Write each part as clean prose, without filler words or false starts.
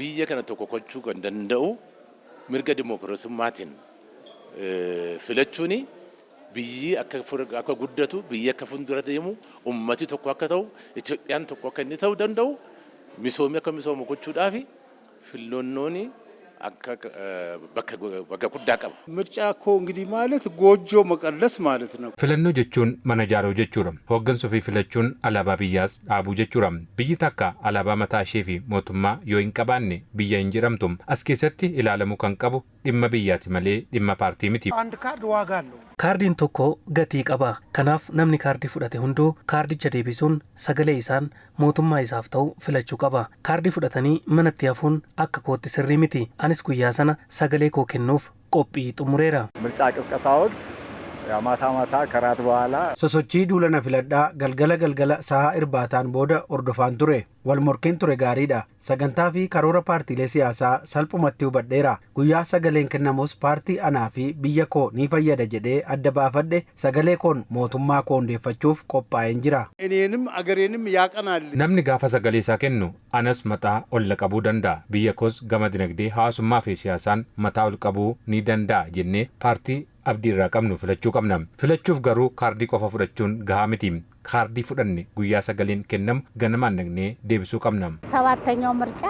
Biyya kana tokko gochuu kan danda'u mirga dimookiraasummaatiin filachuuni biyyi akka guddatu, biyyi akka fuuldura deemu, ummati tokko akka ta'u, Itoophiyaan tokko akka inni ta'uu danda'u, misoomni akka misoomu gochuudhaaf filannoon akka bakka guddaa qaba. ምርጫ እኮ እንግዲህ ማለት ጎጆ መቀለስ ማለት ነው። Filannoo jechuun mana ijaaruu jechuudha. Hooggansa ofii filachuun alaabaa biyyaas dhaabuu jechuudha. Biyyi takka alaabaa mataa ishee fi mootummaa yoo hin qabaanne biyya hin jedhamtu. As keessatti ilaalamuu kan qabu dhimma biyyaati malee dhimma paartii miti. አንድ ካርድ ዋጋ አለው። Kaardiin tokko gatii qaba. Kanaaf namni kaardii fudhate hunduu kaardicha deebisuun sagalee isaan mootummaa isaaf ta'u filachuu qaba. Kaardii fudhatanii manatti hafuun akka kootti sirrii miti. Anis guyyaa sana sagalee koo kennuuf qophii xumureera. ምርጫ ቅስቀሳ ወቅት ያው ማታ ማታ ከራት በኋላ Sosochii duula na filadhaa galgala galgala sa'a irbaataan booda hordofaan ture. Wal morkiin ture gaariidha. Sagantaa fi karoora paartiilee siyaasaa salphumatti hubadheera. Guyyaa sagaleen kennamus paartii anaa fi biyya koo ni fayyada jedhee adda baafadhe sagalee koon mootummaa koo hundeeffachuuf qophaa'een jira. እኔንም አገሬንም ያቀናል። Namni gaafa sagalee isaa kennu anas mataa ol qabuu danda'a. Biyya koos gama dinagdee, hawaasummaa fi siyaasaan mataa ol qabuu ni danda'a jennee paartii abdii irraa qabnu filachuu qabna. Filachuuf garuu kaardii qofa fudhachuun gahaa miti. Kaardii fudhanne guyyaa sagaleen kennamu ganamaan dhaqnee deebisuu qabna. ሰባተኛው ምርጫ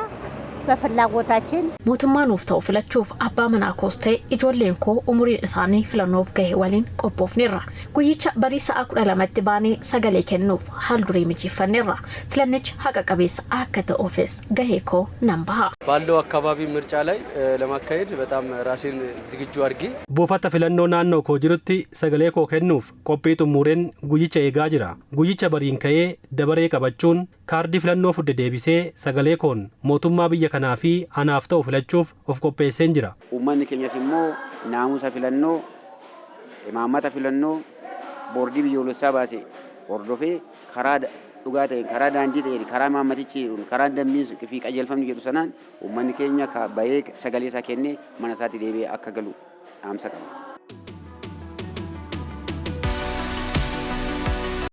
በፍላጎታችን Mootummaa nuuf ta'u filachuuf abbaa manaa koos ta'e ijoolleen koo umuriin isaanii filannoof gahe waliin qophoofneerra. Guyyicha barii sa'a 12tti baanee sagalee kennuuf haal durii mijeeffanneerra. Filannichi haqa qabeessa akka ta'uufis gahee koo nan baha. ባለው አካባቢ ምርጫ ላይ ለማካሄድ በጣም ራሴን ዝግጁ አድርጌ Buufata filannoo naannoo koo jirutti sagalee koo kennuuf qophii xumureen guyyicha eegaa jira. Guyyicha bariin ka'ee dabaree qabachuun kaardii filannoo fudhe deebisee sagalee koon mootummaa biyya kanaa fi anaaf ta'u filachuuf of qopheesseen jira. Uummanni keenyas immoo naamusa filannoo, imaammata filannoo boordii biyyoolessaa baase hordofee karaa dhugaa ta'een, karaa daandii ta'een, karaa imaammatichi jedhuun, karaa dambiin fi qajeelfamni jedhu sanaan uummanni keenya bahee sagalee isaa kennee mana isaatti deebi'ee akka galu dhaamsa qaba.